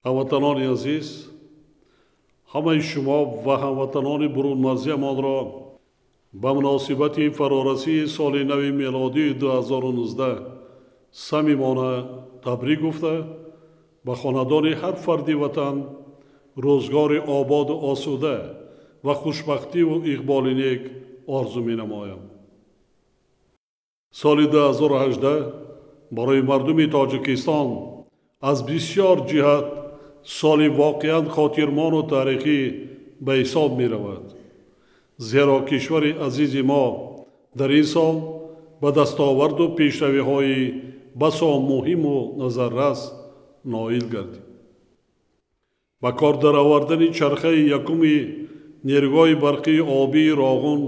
Ҳамватанони азиз, ҳамаи шумо ва ҳамватанони бурунмарзиямонро ба муносибати фарорасии соли нави мелодии 2019 самимона табрик гуфта, ба хонадони ҳар фарди ватан рӯзгори ободу осуда ва хушбахтиву иқболи нек орзу менамоям. Соли 2018 барои мардуми Тоҷикистон аз бисёр ҷиҳат соли воқеан хотирмону таърихӣ ба ҳисоб меравад, зеро кишвари азизи мо дар ин сол ба дастоварду пешравиҳои басо муҳиму назаррас ноил гардид. Ба кор даровардани чархаи якуми нерӯгоҳи барқии обии Роғун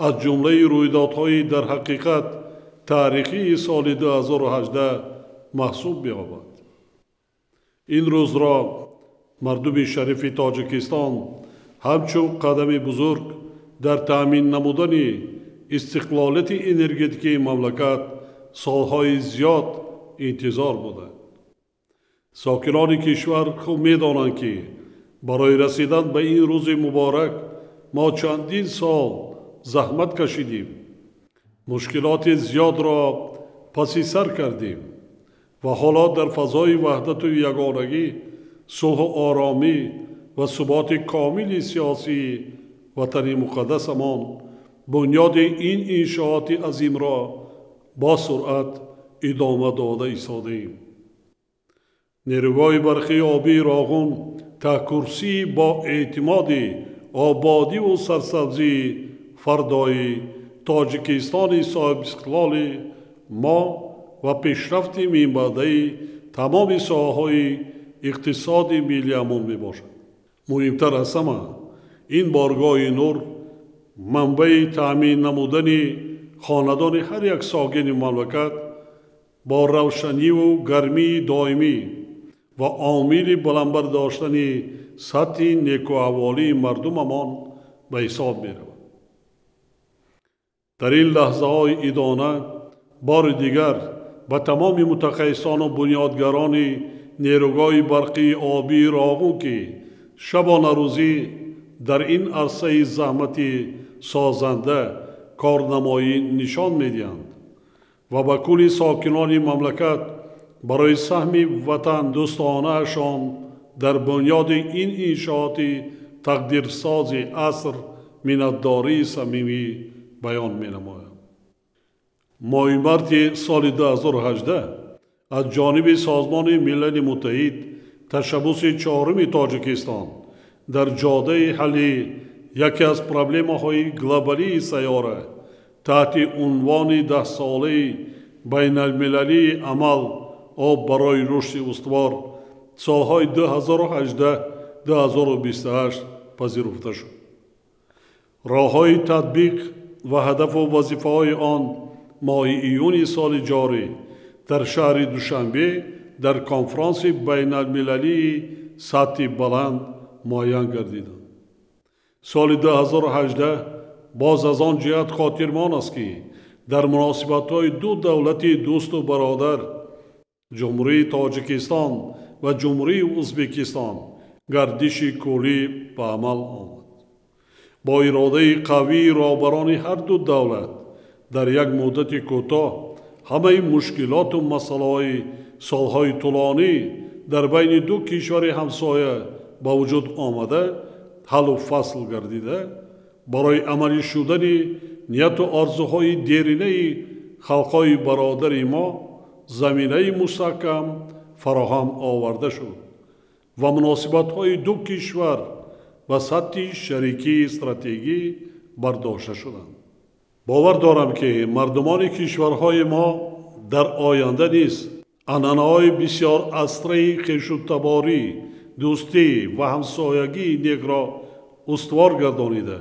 аз ҷумлаи рӯйдодҳои дар ҳақиқат таърихии соли 2018 маҳсуб меёбад. Ин рӯзро мардуми шарифи Тоҷикистон ҳамчун қадами бузург дар таъмин намудани истиқлолияти энергетикии мамлакат солҳои зиёд интизор буданд. Сокинони кишвар хуб медонанд, ки барои расидан ба ин рӯзи муборак мо чандин сол заҳмат кашидим, мушкилоти зиёдро паси сар кардем ва ҳоло дар фазои ваҳдату ягонагӣ, сулҳу оромӣ ва суботи комили сиёсии ватани муқаддасамон бунёди ин иншооти азимро бо суръат идома дода истодаем. Нерӯгоҳи барқии обии Роғун таҳкурсии бо эътимоди ободиву сарсабзии фардои Тоҷикистони соҳибистиқлоли мо ва пешрафти минбаъдаи тамоми соҳаҳои иқтисоди миллиамон мебошад. Муҳимтар аз ҳама, ин боргоҳи нур манбаи таъмин намудани хонадони ҳар як сокини мамлакат бо равшаниву гармии доимӣ ва омили баланд бардоштани сатҳи некуаҳволии мардумамон ба ҳисоб меравад. Дар ин лаҳзаҳои идона бори дигар ба тамоми мутахассисону бунёдгарони нерӯгоҳи барқии обии Роғун, ки шабонарӯзӣ дар ин арсаи заҳмати созанда корнамоӣ нишон медиҳанд ва ба кулли сокинони мамлакат барои саҳми ватандӯстонаашон дар бунёди ин иншооти тақдирсози аср миннатдории самимӣ баён менамоям. Моҳи марти соли 2018 аз ҷониби Созмони Милали Муттаҳид ташаббуси чоруми Тоҷикистон дар ҷодаи ҳалли яке аз проблемаҳои глобалии сайёра таҳти унвони даҳсолаи байналмилалии амал об барои рушди устувор солҳои 2018-2028 пазируфта шуд. Роҳҳои татбиқ ва ҳадафу вазифаҳои он моҳи июни соли ҷорӣ дар шаҳри Душанбе дар конфронси байналмилалии сатҳи баланд муайян гардиданд. Соли 2018 боз аз он ҷиҳат хотирмон аст, ки дар муносибатҳои ду давлати дӯсту бародар, Ҷумҳурии Тоҷикистон ва Ҷумҳурии Ӯзбекистон, гардиши куллӣ ба амал омад. Бо иродаи қавии роҳбарони ҳар ду давлат дар як муддати кӯтоҳ ҳамаи мушкилоту масъалаҳои солҳои тӯлонӣ дар байни ду кишвари ҳамсоя ба вуҷуд омада ҳаллу фасл гардида, барои амалӣ шудани нияту орзуҳои деринаи халқҳои бародари мо заминаи мустаҳкам фароҳам оварда шуд ва муносибатҳои ду кишвар ба сатҳи шарикии стратегӣ бардошта шуданд. Бовар дорам, ки мардумони кишварҳои мо дар оянда низ анъанаҳои бисёр асраи хешутаборӣ, дӯстӣ ва ҳамсоягии некро устувор гардонида,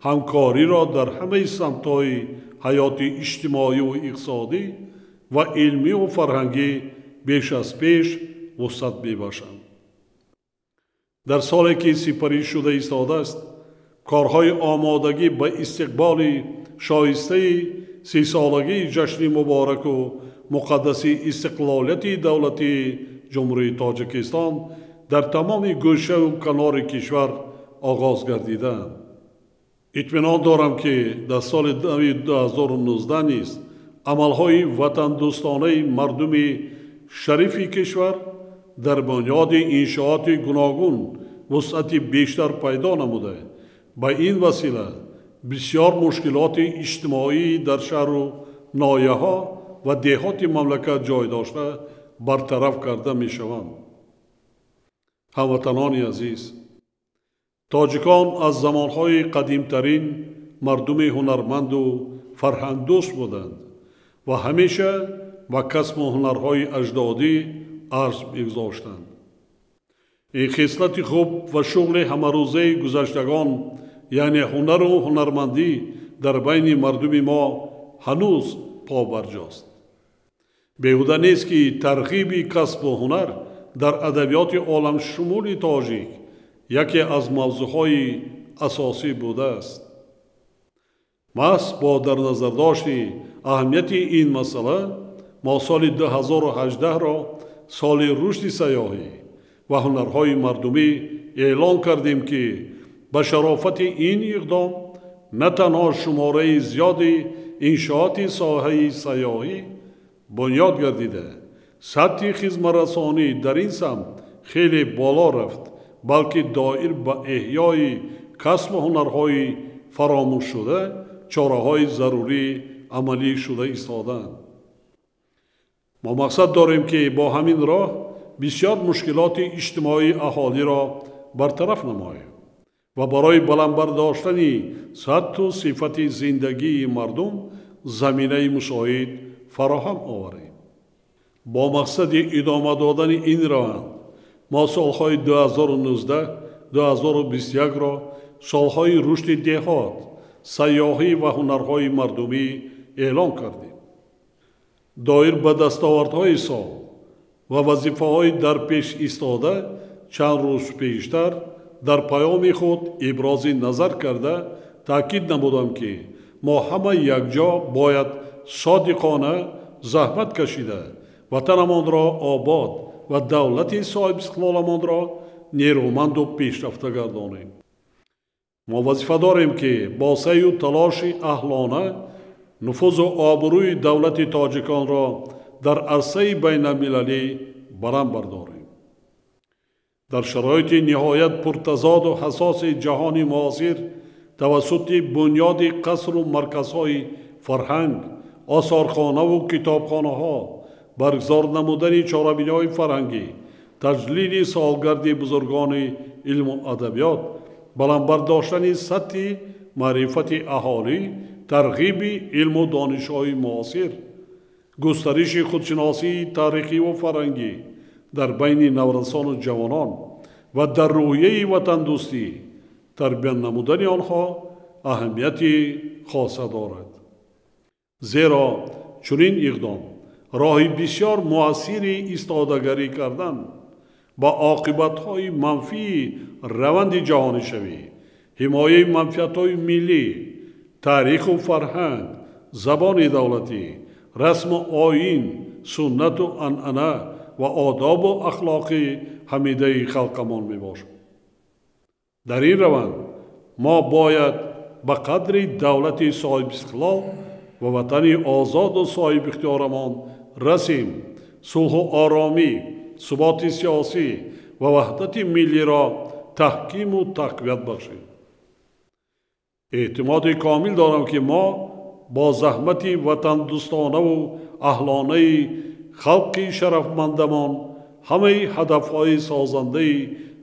ҳамкориро дар ҳамаи самтҳои ҳаёти иҷтимоию иқтисодӣ ва илмию фарҳангӣ беш аз пеш вусъат мебахшанд. Дар соле ки сипарӣ шуда истодааст, корҳои омодагӣ ба истиқболи шоистаи сисолагии ҷашни мубораку муқаддаси истиқлолияти давлатии Ҷумҳурии Тоҷикистон дар тамоми гӯшаву канори кишвар оғоз гардидаанд. Итминон дорам, ки дар соли нави 2019 низ амалҳои ватандӯстонаи мардуми шарифи кишвар дар бунёди иншооти гуногун вусъати бештар пайдо намуда, ба ин васила бисёр мушкилоти иҷтимоӣ дар шаҳру ноҳияҳо ва деҳоти мамлакат ҷой дошта бартараф карда мешаванд. Ҳамватанони азиз, тоҷикон аз замонҳои қадимтарин мардуми ҳунарманду фарҳангдӯст буданд ва ҳамеша ба касбу ҳунарҳои аҷдодӣ арз мегузоштанд. Ин хислати хуб ва шуғли ҳамарӯзаи гузаштагон, яъне ҳунару ҳунармандӣ, дар байни мардуми мо ҳанӯз побарҷост. Беҳуда нест, ки тарғиби касбу ҳунар дар адабиёти оламшумули тоҷик яке аз мавзӯъҳои асосӣ будааст. Маҳз бо дар назардошти аҳамияти ин масъала мо соли 2018-ро соли рушди сайёҳӣ ва ҳунарҳои мардумӣ эълон кардем, ки ба шарофати ин иқдом на танҳо шумораи зиёди иншооти соҳаи сайёҳӣ бунёд гардида, сатҳи хизматрасонӣ дар ин самт хеле боло рафт, балки доир ба эҳёи касбу ҳунарҳои фаромӯшшуда чораҳои зарурӣ амалӣ шуда истодаанд. Мо мақсад дорем, ки бо ҳамин роҳ бисёр мушкилоти иҷтимоии аҳолиро бартараф намоем ва барои баланд бардоштани сатҳу сифати зиндагии мардум заминаи мусоид фароҳам оварем. Бо мақсади идома додани ин раванд мо солҳои 2019-2021-ро солҳои рушди деҳот, сайёҳӣ ва ҳунарҳои мардумӣ эълон кардем. Доир ба дастовардҳои сол ва вазифаҳои дар пеш истода чанд рӯз пештар дар паёми худ ибрози назар карда таъкид намудам, ки мо ҳама якҷо бояд содиқона заҳмат кашида ватанамонро обод ва давлати соҳибистиқлоламонро нерӯманду пешрафта гардонем. Мо вазифа дорем, ки бо саъю талоши аҳлона нуфузу обрӯи давлати тоҷиконро дар арсаи байналмилалӣ баланд бардорем. Дар шароити ниҳоят пуртазоду ҳассоси ҷаҳони муосир тавассути бунёди қасру марказҳои фарҳанг, осорхонаву китобхонаҳо, баргузор намудани чорабиниҳои фарҳангӣ, таҷлили солгарди бузургони илму адабиёт, баланд бардоштани сатҳи маърифати аҳолӣ, тарғиби илму донишҳои муосир, густариши худшиносии таърихиву фарҳангӣ дар байни наврасону ҷавонон ва дар рӯҳияи ватандӯстӣ тарбия намудани онҳо аҳамияти хоса дорад. Зеро чунин иқдом роҳи бисёр муассири истодагарӣ кардан ба оқибатҳои манфии раванди ҷаҳонишавӣ, ҳимояи манфиатҳои миллӣ, таъриху фарҳанг, забони давлатӣ, расму оин, суннату анъана ва одобу ахлоқи ҳамидаи халқамон мебошад. Дар ин раванд мо бояд ба қадри давлати соҳибистиқлол ва ватани озоду соҳибихтиёрамон расем, сулҳу оромӣ, суботи сиёсӣ ва ваҳдати миллиро таҳкиму тақвият бахшем. Эътимоди комил дорам, ки мо бо заҳмати ватандӯстонаву аҳлонаи халқи шарафмандамон ҳамаи ҳадафҳои созандаи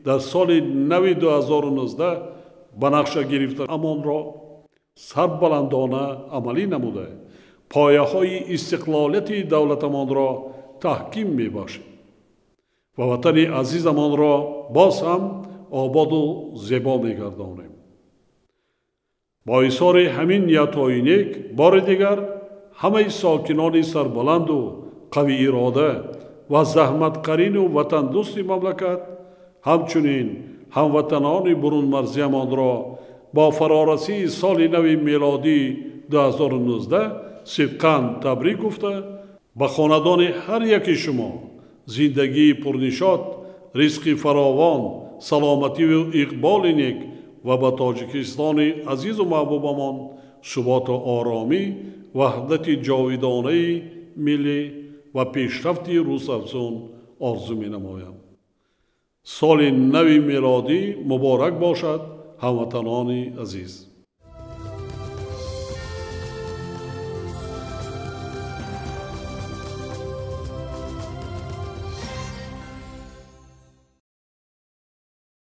дар соли нави 2019 ба нақша гирифтаамонро сарбаландона амалӣ намуда, пояҳои истиқлолияти давлатамонро таҳким мебахшем ва ватани азизамонро боз ҳам ободу зебо мегардонем. Бо изҳори ҳамин ниятҳои нек бори дигар ҳамаи сокинони сарбаланду қавиирода ва заҳматқарину ватандӯсти мамлакат, ҳамчунин ҳамватанони бурунмарзиямонро бо фарорасии соли нави мелодии 2019 сидқан табрик гуфта, ба хонадони ҳар яки шумо зиндагии пурнишот Ризқи фаровон, саломативу иқболи нек ва ба Тоҷикистони азизу маҳбубамон суботу оромӣ, ваҳдати ҷовидонаи миллӣ ва пешрафти рӯзафзун орзу менамоям. Соли нави мелодӣ муборак бошад, ҳамватанони азиз.